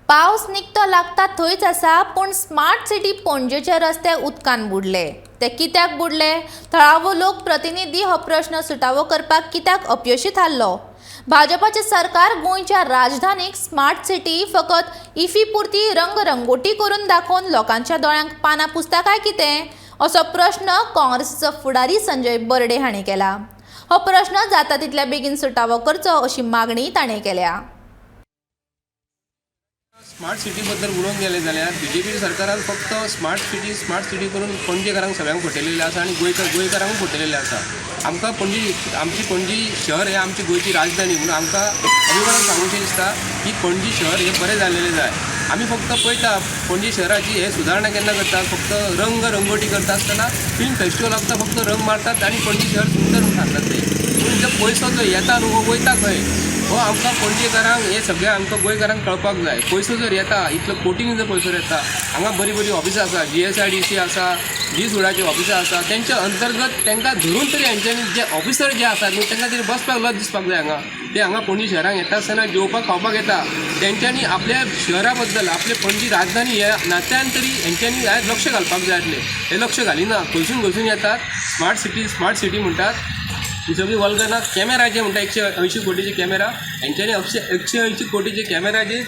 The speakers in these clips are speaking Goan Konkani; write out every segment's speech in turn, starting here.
पावस निकतो लागता थंयच आसा, पूण स्मार्ट सिटी पणजेचे रस्ते उदकान बुडले. ते कित्याक बुडले? थळावो लोक प्रतिनिधी हो प्रश्न सुटावो करपाक कित्याक अपयशी थारलो? भाजपाचें सरकार गोंयच्या राजधानीक स्मार्ट सिटी फकत इफी पुरती रंगरंगोटी करून दाखोवन लोकांच्या दोळ्यांक पानां पुसता काय कितें, असो प्रश्न काँग्रेसीचो फुडारी संजय बर्डे हांणी केला. हो प्रश्न जाता तितल्या बेगीन सुटावो करचो अशी मागणी ताणें केल्या. स्मार्ट सिटी बद्दल उलोवंक गेलें जाल्यार बीजेपी सरकारान फक्त स्मार्ट सिटी स्मार्ट सिटी करून पणजेकारांक सगळ्यांक फटयलेलें आसा आनी गोंयकारांक फटयलेलें आसा. आमकां पणजी, आमची पणजी शहर हें आमची गोंयची राजधानी म्हणून आमकां अभिमानान सांगूशें दिसता की पणजी शहर हें बरें जाल्लेलें जाय. आमी फक्त पळयता पणजी शहराची हे सुदारणा केन्ना करतात, फक्त रंग रंगोटी करता आसतना फिल्म फेस्टिवल आसता, फक्त रंग मारतात आनी पणजी शहर सुंदर म्हूण सांगतात ते. पूण जो पयसो जो येता न्हू, हो वयता खंय, हो आमकां पणजेकारांक हे सगळें आमकां गोंयकारांक कळपाक जाय. पयसो जर येता, इतलो कोटींनी जर पयसो येता, हांगा बरीं बरीं ऑफिसां आसा, जीएसआयडीसी आसा, जी सुडाची ऑफिसां आसा, तेंच्या अंतर्गत तांकां धरून तरी हेंच्यांनी जे ऑफिसर जे आसात न्हू, तांकां तरी बसपाक लज दिसपाक जाय. हांगा ते हांगा पणजी शहरांक येता आसतना जेवपाक खावपाक येता, तेंच्यांनी आपल्या शहरा बद्दल, आपले पणजी राजधानी ह्या नात्यान तरी हेंच्यांनी ह्या लक्ष घालपाक जाय आसलें. हे लक्ष घालिना, खंयसून खंयसून येतात, स्मार्ट सिटी स्मार्ट सिटी म्हणटात. ही सगळी वल्गना. कॅमेराचे म्हणटा 180 कोटीचे कॅमेरा, हेंच्यांनी 180 कोटीचे कॅमेराचे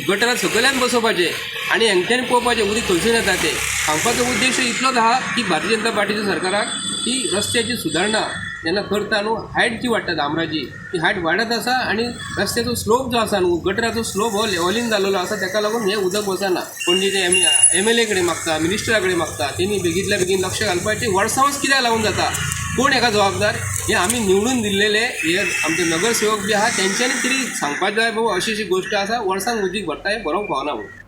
गटरां सकयल्यान बसोवपाचे आनी हेंच्यांनी पळोवपाचें उदीक खंयसून येता तें. सांगपाचो उद्देश इतलोच आहा की भारतीय जनता पार्टीच्या सरकाराक की रस्त्याची सुदारणा जेन्ना करता न्हू, हायट जी वाडटा डांबराची, ती हायट वाडत आसा आनी रस्त्याचो स्लोप जो आसा न्हू, गटराचो स्लोप हो लेवलीन जाल्लो आसा, ताका लागून हें उदक वचना. पणजेचे एमएलए कडेन मागता, मिनिस्टरा कडेन मागता, तेणी बेगींतल्या बेगीन लक्ष घालपाचें. वर्सांच कित्याक लागून जाता, कोण हेका जबाबदार? हे आमी निवडून दिल्लेले हे आमचे नगरसेवक बी आहा, तेंच्यांनी तरी सांगपाक जाय, बाबा अशी अशी गोश्ट आसा, वर्सान उदीक भरता, हें बरोवंक फावना म्हणून.